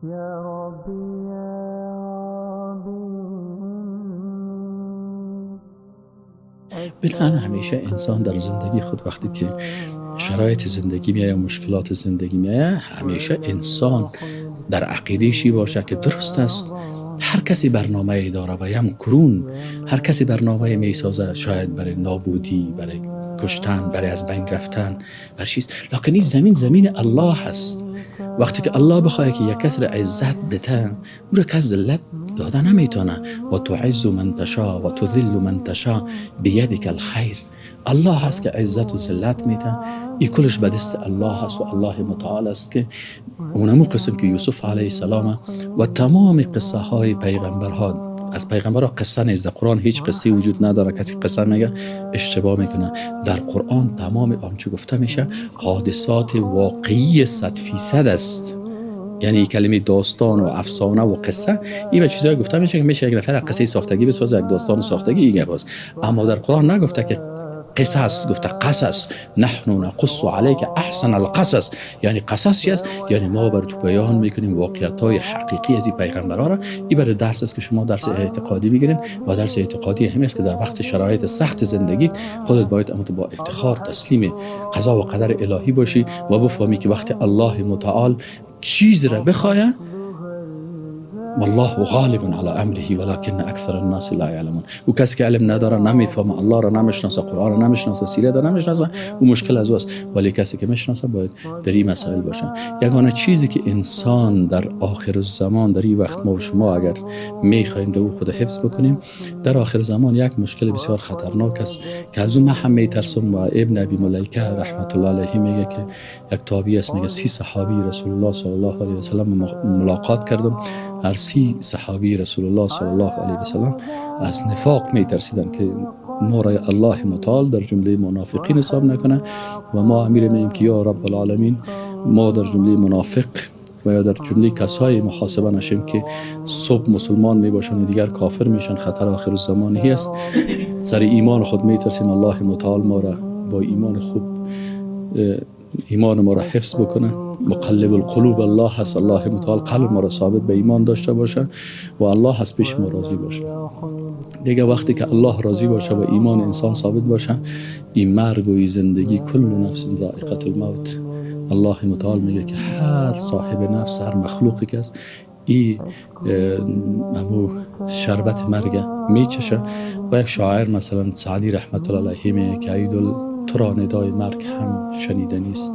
يا ربي يا ربي إني بنابراین همیشه انسان در زندگی خود وقتی که شرایط زندگی میایه و مشکلات زندگی میایه، همیشه انسان در عقیده شی باشه که درست است. هر کسی برنامه داره و یم کرون هر کسی برنامه میسازه، شاید برای نابودی، برای کشتن، برای از بین رفتن، بر چیز. لکن این زمین زمین الله هست. وقتی که الله بخواد که یک کس را عزت بده، او را کس ذلت داده نمیتونه. و تعز من تشا و تذل من تشا بیدک الخیر. الله هست که عزت و ذلت میده، این کلش به دست الله هست و الله متعال است که اونمو قسم که یوسف علیه السلام و تمام قصه های پیغمبرها، از پیغمبرها قصه نیست، در قرآن هیچ قصه وجود نداره. کسی قصه میگه اشتباه میکنه. در قرآن تمام آنچه گفته میشه حادثات واقعی 100% است. یعنی کلمه داستان و افسانه و قصه این به چیزایی گفته میشه که میشه یک نفر قصه ساختگی بسازه، یک داستان ساختگی، این گپ است. اما در قرآن نگفته که قصص، گفته قصص. نحن نقص علیک احسن القصص. یعنی قصص چی است؟ یعنی ما بر تو بیان میکنیم واقعیت های حقیقی از این پیغمبرها را. این برای درس است که شما درس اعتقادی بگیرین و درس اعتقادی هم است که در وقت شرایط سخت زندگی خودت باید اما تو با افتخار تسلیم قضا و قدر الهی باشی و بفهمی که وقت الله متعال چیز را بخواه، والله غالب على امره ولكن اکثر الناس لا يعلمون. او کسی که علم نداره، نمیفهمه، الله را نمیشناسه، قرآن را نمیشناسه، سیره را نمیشناسه، او مشکل از اوست. ولی کسی که میشناسه باید در این مسائل باشه. یگانه چیزی که انسان در آخر الزمان، در این وقت ما و شما اگر میخوایم در او خود حفظ بکنیم، در آخر زمان یک مشکل بسیار خطرناک است که از اون من هم میترسم. و ابن ابی ملیکه رحمت الله علیه میگه که یک تابعی است، میگه 30 صحابی رسول الله صلی الله علیه و سلم ملاقات کردم. هر 30 صحابی رسول الله صلی الله علیه و سلم از نفاق میترسیدن که ما را الله متعال در جمله منافقین حساب نکنه. و ما امیر میگیم که یا رب العالمین، ما در جمله منافق و یا در جمله کسای محاسبه نشیم که صبح مسلمان میباشن و دیگر کافر میشن. خطر آخر الزمانی است. سر ایمان خود میترسیم. الله متعال ما را با ایمان خوب، ایمان ما را حفظ بکنه. مقلب القلوب الله هست. الله متعال قلب ما را ثابت به ایمان داشته باشه و الله هست پیش ما راضی باشه. دیگه وقتی که الله راضی باشه و ایمان انسان ثابت باشه، این مرگ و این زندگی، کل نفس ذائقه الموت. الله متعال میگه که هر صاحب نفس، هر مخلوقی که است، ای امو شربت مرگ میچشه. و یک شاعر مثلا سعدی رحمت الله علیه میگه که ای دل، تو را ندای مرگ هم شنیده نیست،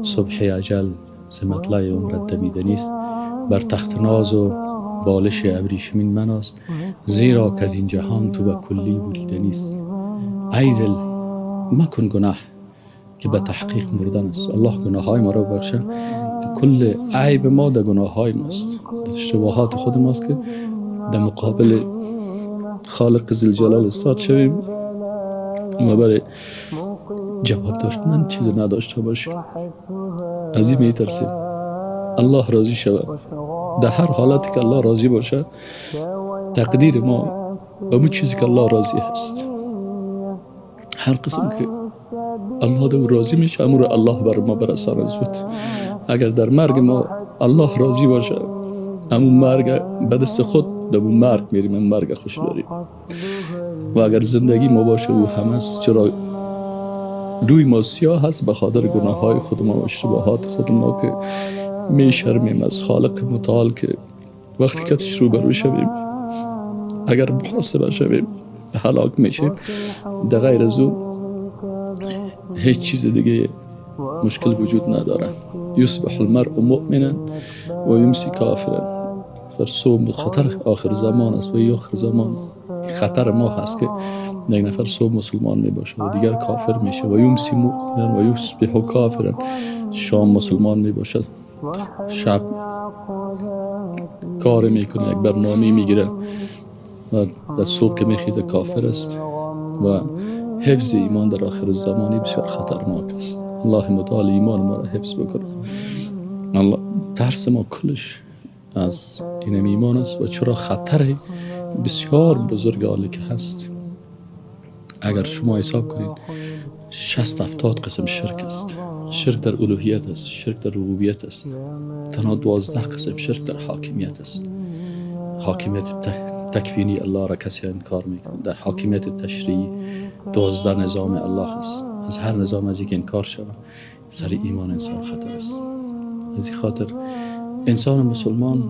صبح اجل ز مطلع عمرت دمیده نیست. بر تخت ناز و بالش ابریشمین مناز، زیرا که از این جهان تو به کلی بریده نیست. ای دل، مکن گناه که به تحقیق مردن است. الله گناه های ما را ببخشه که کل عیب ما در گناه های ماست، در اشتباهات خود ماست که در مقابل خالق ذوالجلال استاد شویم و برای جواب داشتن چیز نداشته باشیم. از این میترسیم. الله راضی شود. در هر حالتی که الله راضی باشه، تقدیر ما به اون چیزی که الله راضی هست، هر قسم که الله در او راضی میشه، امور الله بر ما برسانه زود. اگر در مرگ ما الله راضی باشه، امون مرگ به دست خود در اون مرگ میریم، امون مرگ خوش داریم. و اگر زندگی ما باشه، او هم است. چرا روی ما سیاه هست؟ به خاطر گناه های خود ما و اشتباهات خود ما که میشرمیم از خالق متعال که وقتی که روبرو شویم، اگر محاسبه شویم، هلاک میشیم. در غیر از او هیچ چیز دیگه مشکل وجود نداره. یصبح المرء مؤمنا و یمسی کافرا. صبح خطر آخر زمان است و آخر زمان خطر ما هست که یک نفر صبح مسلمان می باشه و دیگر کافر میشه. و یمسی مؤمنا و یصبح کافرا. شام مسلمان می باشد، شب کار میکنه، یک برنامه میگیره و در صبح که میخیزه کافر است. و حفظ ایمان در آخر زمانی بسیار خطرناک است. الله متعال ایمان ما را حفظ بکنه. الله ترس ما کلش از این ایمان است. و چرا خطر بسیار بزرگ حالی که هست، اگر شما حساب کنید 60 70 قسم شرک است. شرک در الوهیت است، شرک در ربوبیت است. تنها 12 قسم شرک در حاکمیت است. حاکمیت تکوینی الله را کسی انکار میکنه. در حاکمیت تشریعی 12 نظام الله است. از هر نظام از یک انکار شود سر ایمان انسان خطر است. از این خاطر انسان مسلمان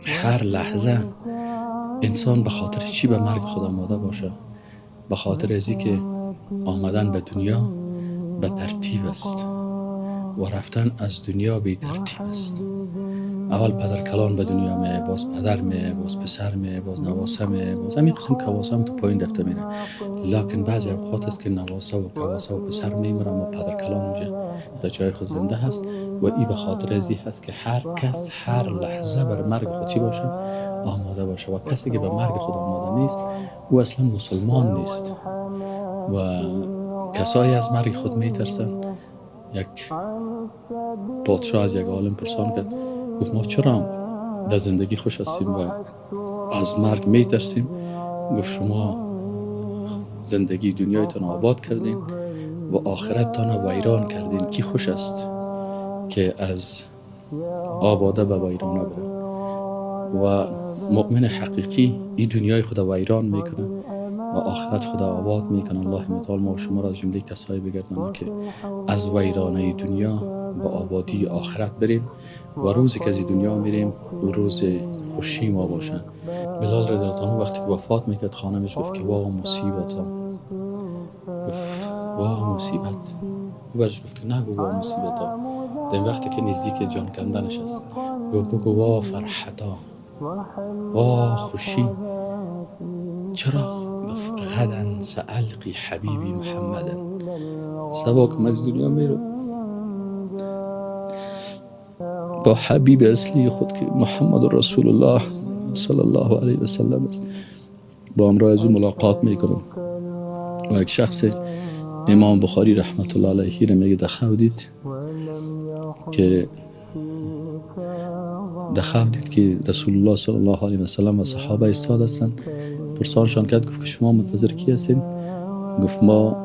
هر لحظه انسان به خاطر چی به مرگ خود آماده باشه؟ به خاطر از که آمدن به دنیا به ترتیب است و رفتن از دنیا به ترتیب است. اول پدر کلان به دنیا میه، باز پدر میه، باز پسر میه، باز نواسه میه، باز همین قسم کواسه هم تو پایین رفته میره. لکن بعضی اوقات است که نواسه و کواسه و پسر میمره اما پدر کلان اونجا در جای خود زنده هست و ای به خاطر ازی هست که هر کس هر لحظه بر مرگ خود چی باشه؟ آماده باشه. و کسی که به مرگ خود آماده نیست او اصلا مسلمان نیست. و کسایی از مرگ خود میترسن. یک پادشاه از یک عالم پرسان کرد، گفت ما چرا در زندگی خوش هستیم و از مرگ میترسیم؟ گفت شما زندگی دنیایتان آباد کردین و آخرتتان ویران کردین. کی خوش است که از آباده به ویرانه بره؟ و مؤمن حقیقی این دنیای خود ویران میکنه و آخرت خدا آباد میکنه. الله متعال ما و شما را از جمله کسایی بگردانه که از ویرانه دنیا به آبادی آخرت بریم و روزی که از دنیا میریم و روز خوشی ما باشه. بلال رضی الله عنه وقتی که وفات میکرد خانمش گفت که وا مصیبتا، گفت وا مصیبت. او برش گفت که نگو وا مصیبتا، در وقتی که نزدیک جان کندنش است گفت بگو وا فرحتا، وا خوشی. چرا؟ گفت غدا سألقی حبیبی محمدا، سبا که من از دنیا میرم با حبیب اصلی خود که محمد رسول الله صلی الله علیه و سلم است با امرای از او ملاقات میکنم. و یک شخص امام بخاری رحمت الله علیه را میگه دخو دید که رسول الله صلی الله علیه و سلم و صحابه ایستاد هستند. پرسانشان کرد، گفت که شما منتظر کی هستین؟ گفت ما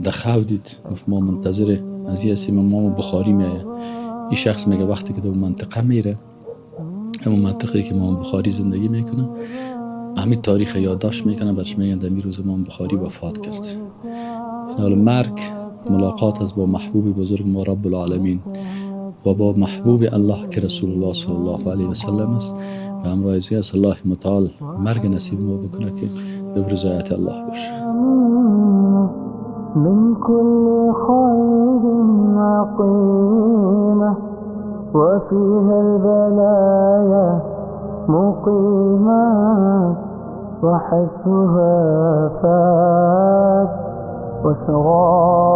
دخو دید، گفت ما منتظر از این هستیم امام بخاری میایه. این شخص میگه وقتی که در منطقه میره، همون منطقه که امام بخاری زندگی میکنه، همین تاریخ یادداشت میکنه، برش میگن در روز امام بخاری وفات کرد. این حال مرگ ملاقات است با محبوب بزرگ ما رب العالمین و با محبوب الله که رسول الله صلی الله علیه و سلم است. و همراه از است الله متعال مرگ نصیب ما بکنه که به رضایت الله باشه. من كل خير عقيمة وفيها البلايا مقيمة وحسها فات وسراب.